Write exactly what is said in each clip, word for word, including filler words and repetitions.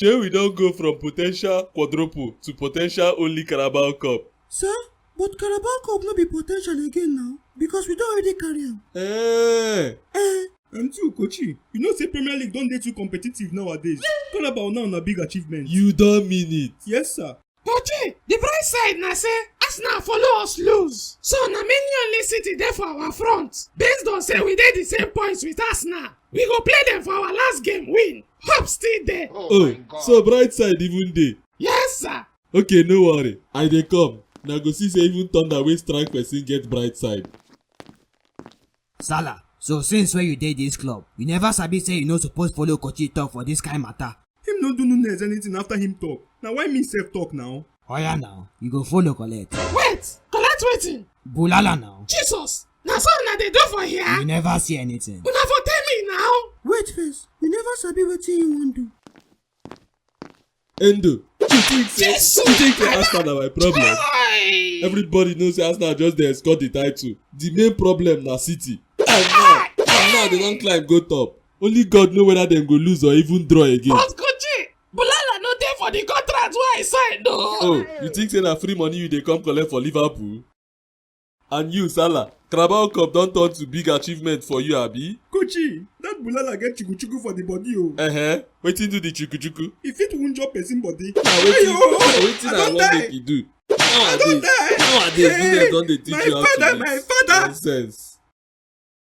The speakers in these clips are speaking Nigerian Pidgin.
Shey we don go from potential quadruple to potential only Carabao Cup? Sir, but Carabao Cup no be potential again now, because we don already carry am. Eh. Eh. And two, Kochi, you know say Premier League don dey too competitive nowadays. Carabao now na big achievement. You don mean it? Yes, sir. Kochi, the bright side na say Arsenal follow us lose. So na mainly only City dey for our front. Based on say we dey the same points with Arsenal, we go play them for our last game win. Hope still dey. Oh, so bright side even dey? Yes, sir. Okay, no worry. I dey come. Na go see say even thunder wey strike person get bright side. Salah, so since when you dey this club, you never sabi say you no suppose follow Kochi talk for this kind matter. Him no do Nunez anything after him talk. Na why me sef talk now? Oya now, you go follow collect. Wait, collect wetin? Bulala now. Jesus, na so una dey do for here? You never see anything. Una for tell me now. Wait first, we never sabi wetin you wan do. Endo, you think say Jesus! You think say Arsenal na my problem? Chai! Everybody knows say Arsenal just dey escort the title. The main problem na City. And now, and now they don climb go top. Only God know whether dem go lose or even draw again. But Kochi, Bulala no dey for the contract wey I sign, no. Oh, you think say na free money you dey come collect for Liverpool? And you, Salah, Carabao Cup don turn to big achievement for you, abi? Kochi, that Bulala get chuku chuku for the body o. Uh-huh. Wetin do the chuku chuku? E fit wunjure person body. Na wetin, Ayo! Na wetin I wan make e do? Nowadays, nowadays, Nunez don dey teach you how to mix. My father, my father! Nonsense.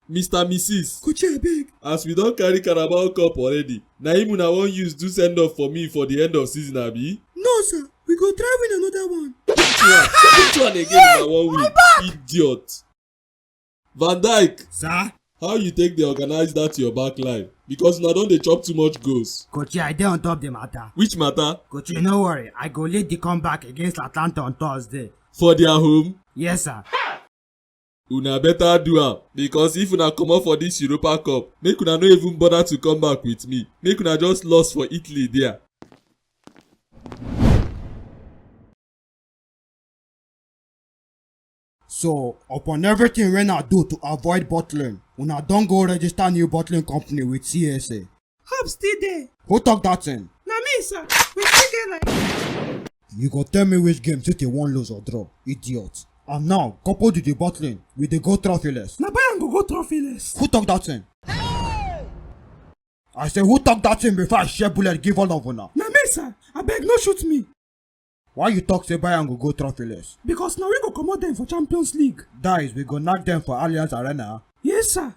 Mister Missus Kochi, abeg. As we don carry Carabao Cup already, na him una wan use do send off for me for the end of season, abi? No, sir. We go try win another one. Which one? Which one again una wan win? Idiot. Van Dijk. Sir? How you take dey organize that your back line? Because una don dey chop too much goals. Kochi, I dey on top the matter. Which matter? Kochi, no worry. I go lead the comeback against Atalanta on Thursday. For their home? Yes, sir. Una better do am, because if una comot for this Europa Cup, make una no even bother to come back with me. Make una just lost for Italy there. So, upon everything wey una do to avoid bottling, una don go register new bottling company with C S A. Hope still dey. Who talk that thing? Na me, sir. We still dey like. You go tell me which game City wan lose or draw, idiot. And now, coupled with the bottling, we dey go trophyless. Na Bayern go go trophyless. Who talk that thing? I say, who talk that thing before I share bullet give all of una? Na me, sir. Abeg, no shoot me. Why you talk say Bayern go go trophyless? Because na we go comot dem for Champions League. Guys, we go knack dem for Allianz Arena. Yes, sir.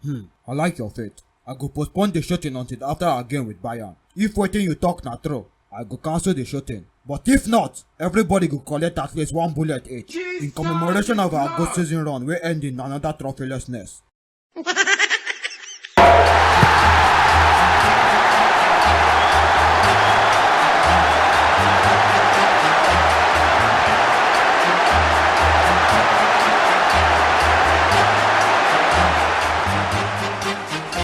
Hmm, I like your faith. I go postpone the shooting until after our game with Bayern. If wetin you talk na true, I go cancel the shooting. But if not, everybody go collect at least one bullet each in commemoration of our good season run wey end in another trophylessness.